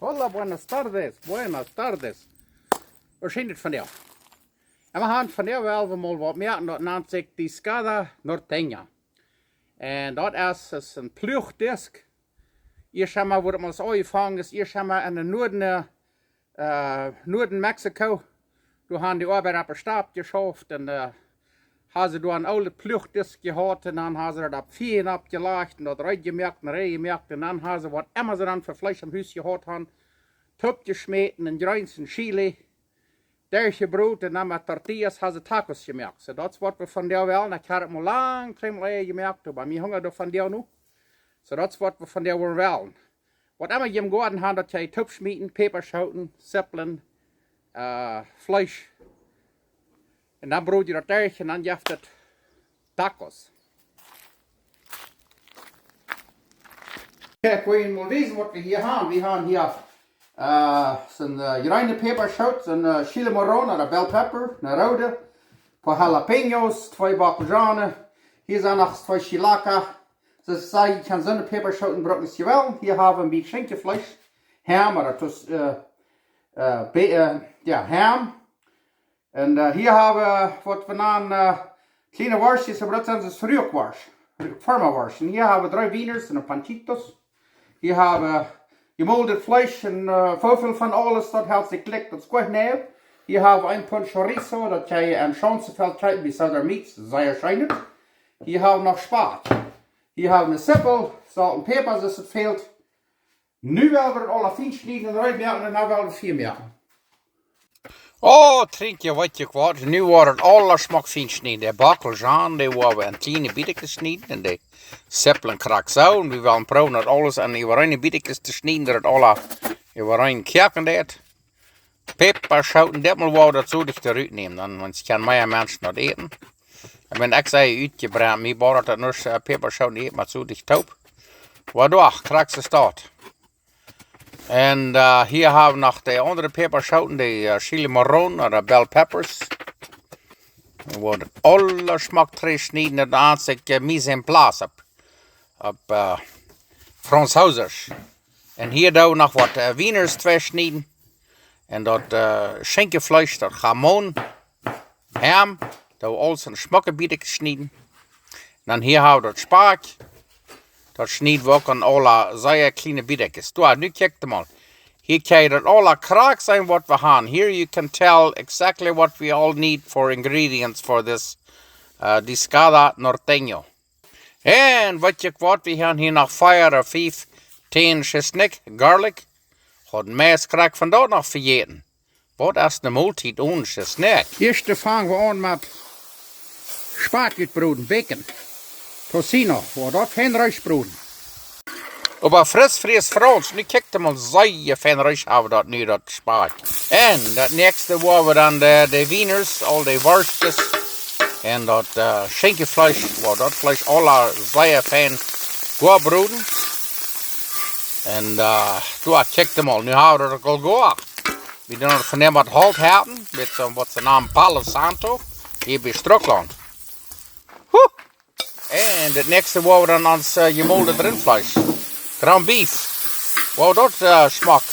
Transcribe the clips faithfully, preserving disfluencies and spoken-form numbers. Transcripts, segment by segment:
Hola, buenas tardes, buenas tardes. Woo es daut vondoag? Un wie haben vondoag wada mol waut mea, un daut nant sikj discada norteña. Un daut es, es een Pluachdisk. Hia sent wie, wua daut mol aunjefongen es, hia sent wie en de Nuaden, eh, Nuaden Mexiko. Doa haben de Oabeida opp de Stap jeschauft un, eh, haben see doa een oolet Pluachdisk jehaut un dan haben see daut opp Fia oppjelajcht un daut reed jemoakt un reed jemoakt un dan haben see waut emma see dan fa Fleesch em Hus jehaut haben, toop jeschmäten un Greens un Chili, derchjebrot un dan met Tortillas haben see Tacos jemoakt. Soo, daut es waut wie vondoag wellen. Ekj hab daut mol lang, tweemol ea jemoakt, oba mie hungat daut vondoag nu. Soo, daut es waut wie vondoag wellen. Waut emma jie em Goaden haben, daut jie toop schmieten, Päpaschooten, Sipplen, eh, Fleesch. Un dan brot jie daut derch un dan jeft daut Tacos. Ekj well junt mol wiesen waut wie hia haben. Wie haben hia, eh, sent, eh, jreene Päpaschoot, sent, eh, chile morrón, ooda bell pepper, een rooda, poa jalapeños, twee Bockelzhonen. Hia sent noch twee chilaca. Soo, jie kjennen soone Päpaschooten brucken aus jie wellen. Hia haben wie Schinkjefleesch, Ham, ooda tus, eh, eh, be-, eh, jo, Ham. Un, eh, hia haben wie waut wie nanen, eh, kjliene Worschtjes, oba daut sent soo Ruakworscht, Ru-, Firmaworscht. Un hia haben wie dree Wieners un een Panchitos. Hia haben wie jemoldet Fleesch un, eh, väl, väl von aules, daut helt sikj jlikj, daut es goot, nä. Hia haben wie een Punt Chorizo, daut jie en Schanzenfeld kjeepen bie Southern Meats, sea scheen. Hia haben wie noch Spakj. Hia haben wie Sippel, Solt un Päpa, soo aus et fält. Nu well wie daut aula fien schnieden un reed moaken un dan well wie Fia moaken. Oh, Trinkje, weet jie waut, nu woat daut aula schmock fien schnieden. De Bockelzhonen, dee woa wie en kjliene Bietekjes schnieden un de Sipplen krakjt soo. Un wie wellen proowen daut aules en äwareene Bietekjes to schnieden, daut daut aula äwareen koaken deit. Päpaschoten, dit mol woa wie daut soo dicht rut nämen, dan, wan kjennen mea Menschen daut äten. Ekj meen, ekj sie utjebrent, mie bodat daut nich, eh, Päpaschoten äten met soo dicht toop. Oba doch, krakjt soo es daut. Un, eh, hia haben wie noch de aundre Päpaschoten, de, eh, chile morrón ooda bell peppers. Wie woaren aula schmock trigj schnieden, daut eenje, eh, mise en place opp, opp, eh, Französisch. Un hia doo wie noch waut, eh, Wieners twei schnieden. Un daut, eh, Schinkjefleesch, daut jamón, Ham, doo wie aules en schmocke Bietekjes schnieden. Un dan hia haben wie daut Spakj. Daut schnieden wie uk en aula sea kjliene Bietekjes. Doa, nu kjikjt mol. Hia kjenn jie daut aula krakjt seenen waut wie haben. Here you can tell exactly what we all need for ingredients for this, eh, discada norteño. Un weet jie waut, wie haben hia noch vea ooda fief Tänen Schisnikj, garlic. Haud meist krakjt von daut noch vejäten. Waut es ne Moltiet one Schisnikj? Ieescht fang wie aun met Spakj utbroden, bacon. Tocino, woa daut fein reesch broden. Oba Frisch Fries Franz, nu kjikjt mol, sea fein reesch haben wie daut nu, daut Spakj. Un daut näakjste woa wie dan de, de Wieners, aul de Worschtjes un daut, eh, Schinkjefleesch, woa daut Fleesch aula sea fein goa broden. Un, eh, doa kjikjt mol, nu haben wie daut aul goa. Wie doonen daut vondoag met Holt haben, met soo waut see nanen Palo Santo, hia bie Strucklaunt. Huh! Un daut näakjste woa wie dan ons, eh, jemoldet Rintfleesch. Ground beef. Woa daut, eh, schmock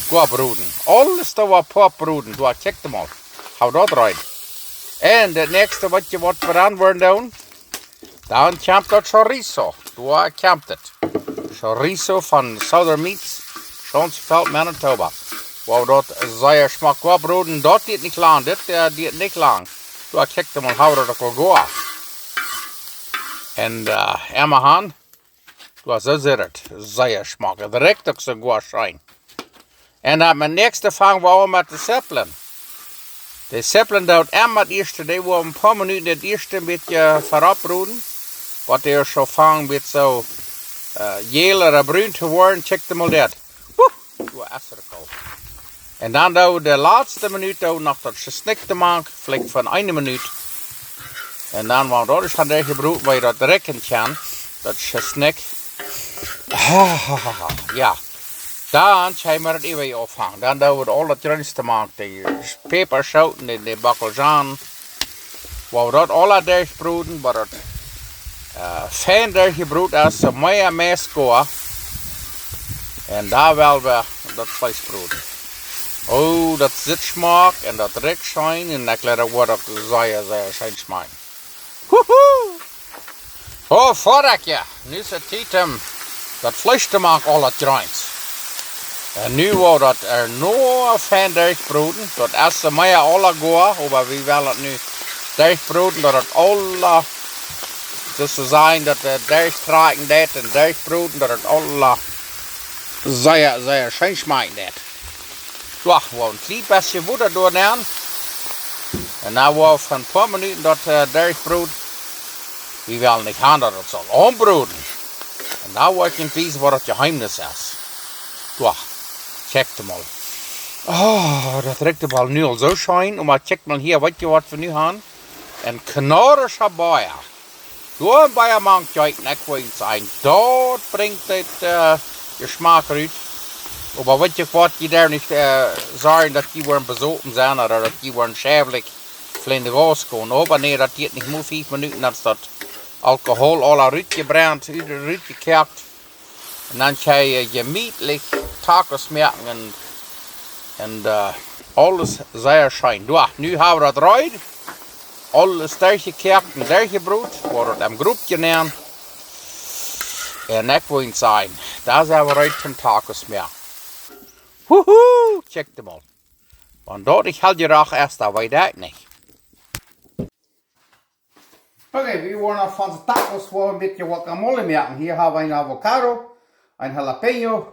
goa broden. Aules doa woa poa broden. Doa kjikjt mol. Haben wie daut rein. Un daut näakjste waut jie waut wie dan woaren doonen, dan kjemt daut Chorizo. Doa kjemt et. Chorizo von Southern Meats, Schanzenfeld, Manitoba. Woa daut sea schmock goa broden, daut diet nich lang, dit, eh, diet nich lang. Doa kjikjt mol, haben wie daut aul goa. Un, eh, emma han, doa soo sitt et, sea schmock. Et rikjt uk soo goa scheen. Un daut met näakjste fang wie aun met de Sipplen. De Sipplen doo wie emma daut ieeschte, dee woaren een poa Minuten daut ieeschte een bät veropp broden. Waut dee soo fangen met soo, eh, jäl ooda brun to woaren, kjikjt mol daut. Wuh, doa es et aul. Un dan doo wie de latste Minut doo wie noch daut Schisnikj doamank, veleicht fa eene Minut. Un dan, wan daut es dan derchjebroden, woa jie daut rikjen kjennen, daut Schisnikj. Jo. Dan kjenn wie daut äwa aunfangen. Dan doo wie aul daut Jreens doamank, de Päpaschoten, de, de Bockelzhonen. Woa wie daut aula derchbroden, bat daut, eh, fein derchjebrot es, soo mea meist goa. Un dan well wie daut Fleesch broden. Oh, daut sitt schmock un daut rikjt scheen un ekj leet daut woat uk sea, sea scheen schmakjen. Huhu! Oh, foadich, jo. Nu es et Tiet om daut Fleesch to moaken, aul daut Jreens. Un nu woa wie daut ea noch fein derchbroden. Daut es soo mea aula goa, oba wie wellen daut nu derchbroden, daut et aula, soo to sajen, daut et derchtrakjen deit un derchbroden, daut et aula sea, sea scheen schmakjen deit. Jo, woa een kjlien bät Wota doa nenn. Un dan woa wie fa een poa Minuten daut, ä, derchbroden. Wie wellen nich haben, daut et saul aunbroden. Un dan woa ekj junt wiesen, waut daut Jeheemnis es. Jo, kjikjt mol. Oh, daut rikjt aul nu aul soo scheen. Oba kjikjt mol hia, weet jie, waut wie nu haben? Een knorrischa Bea. Doa bie de Bank, jo, ekj weet nich, waut ekj sajen. Daut brinjt daut, ä, Jeschmack rut. Oba weet jie waut, jie derwen nich, ä, sajen, daut jie woaren besopen sennen, ooda daut jie woaren schäflich flinke Gaus gonen. Oba nä, daut diet nich mau fief Minuten, dan es daut Alkohol aul rutjebrent, rut-, rutjekoakt. Un dan kjenn jie jemietlich Tacos moaken un, un, ä, aules sea scheen. Jo, nu haben wie daut reed. Aules derchjekoakt un derchjebrot, woat daut em Groppje nenn. Un ekj woa junt sajen, daut es oba reed toom Tacos moaken. Huhu, kjikjt mol. Wan daut nich aul jerajcht es, dan weet ekj nich. Okay, wie woaren nu von de Tacos woa een bät Guacamole moaken. Hia haben wie een Avocado, een Jalapeño,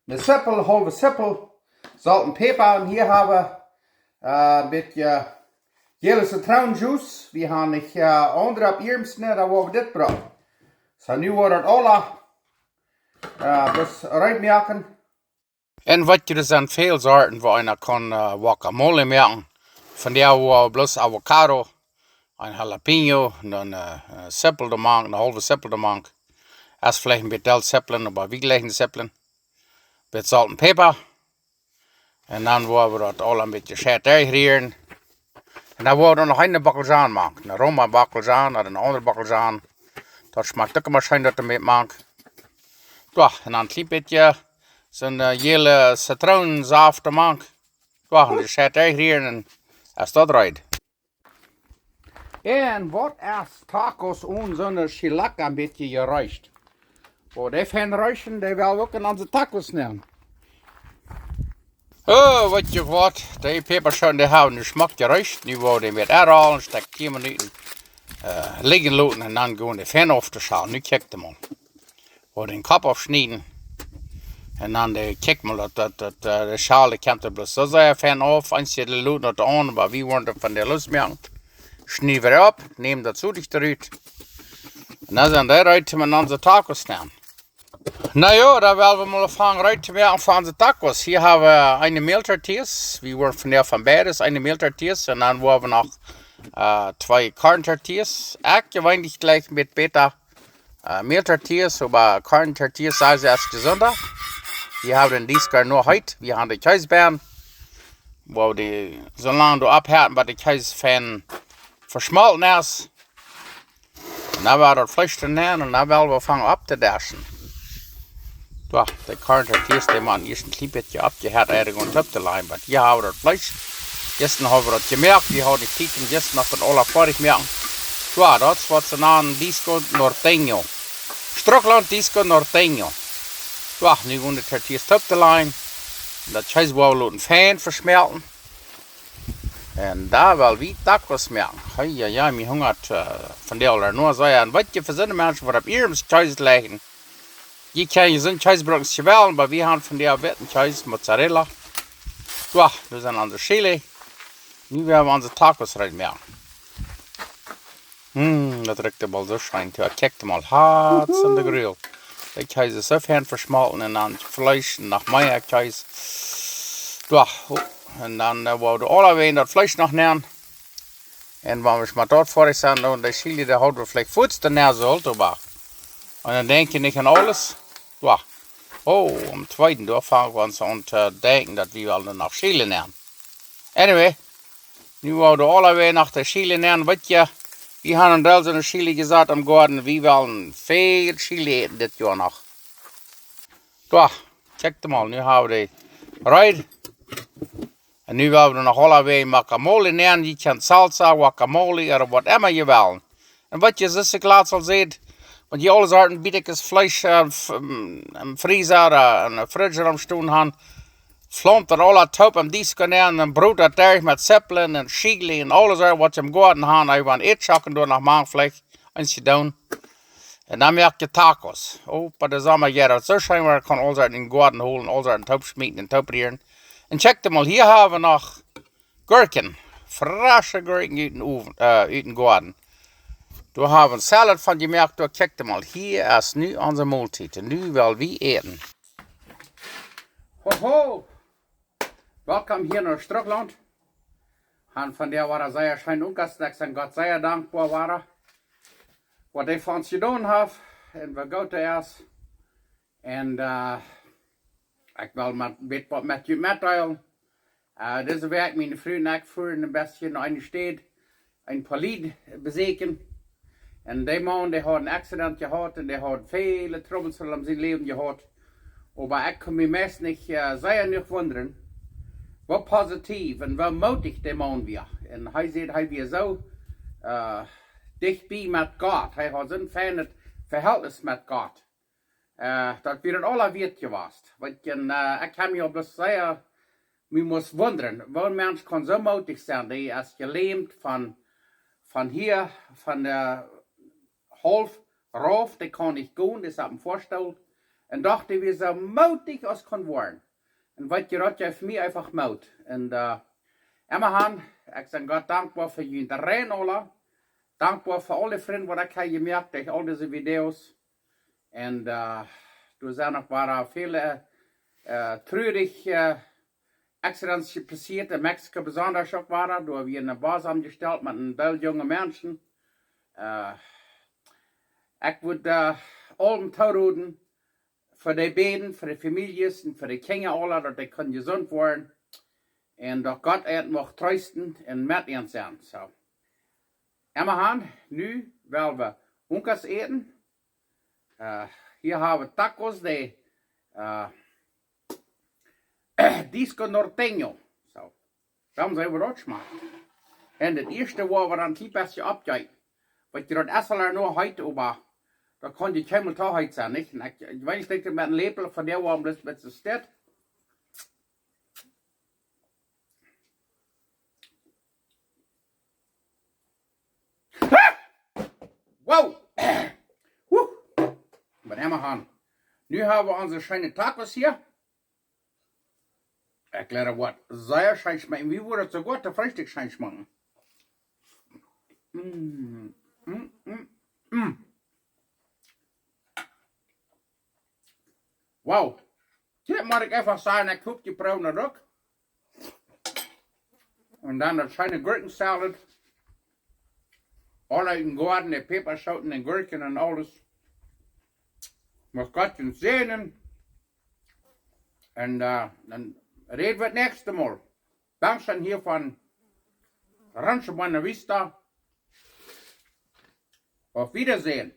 eene Zippel, haulwe Zippel, Solt un Päpa. Un hia haben wie, ä, een bät jäle Zitroonenjuice. Wie haben nich, ä, aundre opp Irms, nä, dan woa wie dit brucken. Soo, nu woa wie daut aula, ä, daut reed moaken. Un weet jie, doa sent väl Sorten, woo eena kaun, ä, Guacamole moaken. Von dee woa wie bloos Avocado, een Jalapeño, un dan, ä, ä, Zippel doamank, eene haulwe Zippel doamank. Es veleicht een bät Zippel, oba wie jlikjen Zippel. Bät Solt un Päpa. Un dan woa wie daut aula een bät scheen derchrieren. Un dan woa wie noch eene Bockelzan mank. Eene Roma Bockelzan, ooda eene aundre Bockelzan. Daut schmakjt uk emma scheen, daut met mank. Jo, un dan een kjlien bät soon, ä, jäle Zitroonensaft doamank. Jo, un dee scheen derchrieren un es daut reed. Un waut es Tacos onen soone Chilaca een bät jereescht? Woo dee fein reescht, dee well wie uk en onse Tacos nämen. Oh, weet jie waut? Dee Päpaschooten, dee haben nu schmock jereescht. Nu woa wie dee met aunrollen, een Stekj tieen Minuten, ä, lijen loten un dan gonen dee fein auf de Schaul. Nu kjikjt mol. Woa dän Kopp aufschnieden. Un dan de, kjikj mol, daut, daut, daut, ä, de Schaul, dee kjemt doa bloos soo sea fein auf. Eenje dee loten daut aun, oba wie woaren daut von dee loosmoaken. Schnied wie opp, näm daut Sodich doarut. Un dan sent dee reed, om en onse Tacos to nämen. Na jo, dan well wie mol aunfangen reed to moaken fa onse Tacos. Hia haben wie eene Mäl Tortillas. Wie woaren von dee von beides eene Mäl Tortillas. Un dan woa wie noch, ä, twee Korn Tortillas. Ekj jeweenlich jlikj een bät bäta ä, Mäl Tortillas, oba Korn Tortillas sent sea jesunda. Wie haben en dise Kjees nu heet, wie haben de Kjees bie, wua wie dee soo lang doa aufhoolen, bat de Kjees fein veschmolten es. Un dan woa wie daut Fleesch doanenn un dan well wie aunfangen opptodeschen. Jo, de Korn Tortillas, dee motten ieescht een kjlien bät oppjehett, ea wie gonen opptolajen, bat hia haben wie daut Fleesch. Jistren haben wie daut jemoakt, wie hauden nich Tiet, un jistren noch daut aula foadich moaken. Jo, daut es waut see nanen Disco Norteño. Strucklaunt Disco Norteño. Jo, nu gonen de Tortillas opptolajen. Un daut Kjees woa wie loten fein veschmelten. Un dan well wie Tacos moaken. Hei, jo, jo, mie hungat, ä, von dee aula noch soo. Jo, un weet jie, fa soone Menschen, waut opp äaren Kjees lijen, jie kjennen soon Kjees brucken aus jie wellen, oba wie haben von dee witten Kjees, Mozzarella. Jo, nu sent onse Chili. Nu woa wie onse Tacos reed moaken. Hm, daut rikjt aul soo scheen. Jo, kjikjt mol, Hauts en de Grill. De Kjees es soo fein veschmolten un dan Fleesch un noch mea Kjees. Jo, un dan, ä, woa wie aula wada daut Fleesch noch nämen. Un wan wie met daut foadich sent, dan de Chili, dee haud wie veleicht fuaz doano sullt, oba. Un dan denkj jie nich aun aules. Jo. Oh, aum tweeden, doa fang wie aun to denkjen, daut wie wellen noch Chili nämen. Anyway, nu woa wie aula wada noch de Chili nämen, weet jie, wie haben een Deel soone Chili jesat em Goaden, wie wellen väl Chili äten dit Joa noch. Jo, Kjikj mol, nu hab wie dee reed. Un nu well wie noch aulawäajen guacamole nämen. Jie kjennen salsa, guacamole, ooda waut emma jie wellen. Un waut jie soo glaut aul seet, wan jie aule Sorten Bietekjes Fleesch, äh, f-, ähm, em Freezer ooda en de Fridge romstonen haben, flaumt daut aula toop em Disco nenn un broot daut derch met Zippeln un Schiegel un aules, waut jie em Goaden haben, eefach en Eadschocken doa noch mank veleicht eent to doonen. Un dan moak jie Tacos. Oba de Somma, jo, daut soo scheen, wan eena kaun aules em Goaden holen, aules toop schmieten un toop rieren. Un kjikj mol, hia hab wie noch Gurkjen. Fresche Gurkjen ut dän Owen, äh, ut dän Goaden. Doa hab wie Salat von jemoakt. Doa, kjikj mol, hia es nu onse Moltiet. Un nu well wie äten. Ho, ho! Welkom hia no Strucklaunt. Un vondoag wia sea scheen Unkas, ekj sie Gott sea dankboa wada, waut hee fa ons jedonen haft un woo goot hee es. Un, äh, ekj well met, met waut met junt metdeelen. Äh, dise Wäakj, miene Fru un ekj fuaren een bät no eene Staut, een poa Lied besieekjen. Un dee Maun, dee haud een Accident jehaut un dee haud väle Trubbels en sien Läwen jehaut. Oba ekj kunn mie meist nich, äh, sea nich wundren, woo positiev un woo moodich dee Maun wia. Un hee säd, hee wia soo, äh, dicht bie met Gott. Hee haud soon feinet Vehältnis met Gott. Äh, daut wia daut aula wieet jewast. Weetst, äh, ekj hab mie aul bloos sea, mie must wundren, woo een Mensch kaun soo moodich sennen, dee es jelämt von, von hia, von de Halft rauf, dee kaun nich gonen, dee es oppem Foastool. Un doch, dee wia soo moodich aus kaun woaren. Un weetst, daut jeef mie eefach Moot. Un, äh, emmahan, ekj sie Gott dankboa fa junt aula. Dankboa fa aule Frind, waut ekj hab jemoakt derch aul dise Videos. Un, äh, doa sent noch wada väle, äh, truarje, äh, Accidents passieet, en Mexiko besonda uk wada. Doa wia een Bus aunjestalt met een Deel junge Menschen. Äh, ekj wudd, äh, aulem tooroden, fa dee bäden, fa de Famieljes un fa de Kjinja aula, daut dee kjennen jesunt woaren. Un daut Gott an mucht treesten un met an sennen. Soo. Emmahan, nu well wie Unkas äten. Äh, hia hab wie Tacos de, äh, Disco Norteño. Soo. Dan sent wie doa schmack. Un daut ieeschte, wua wie dan een kjlien bät oppjeeten. Weetst, daut es aul noch heet, oba daut kaun je kjeenmol too heet sennen, nich? Un ekj, ekj weet nich, ekj denkj met een Läpel von dee, wua een bät, bät soo steit. Wow! Huh! Oba emmahan. Nu hab wie onse scheene Tacos hia. Ekj leew waut sea scheen schmakjen. Mie wudd daut soogoa to Freestikj scheen schmakjen. Mm, mm, mm, mm. Wow. Dit mott ekj eefach sajen, ekj hop, jie proowen daut uk. Un dan daut scheene Gurkjensalat. Aula ut dän Goaden, de Päpaschooten un Gurkjen un aules. Mucht Gott junt säajnen. Un, äh, dan räd wie daut näakjste Mol. Dankscheen hia von Rancho Buena Vista. Auf Wiedersehen.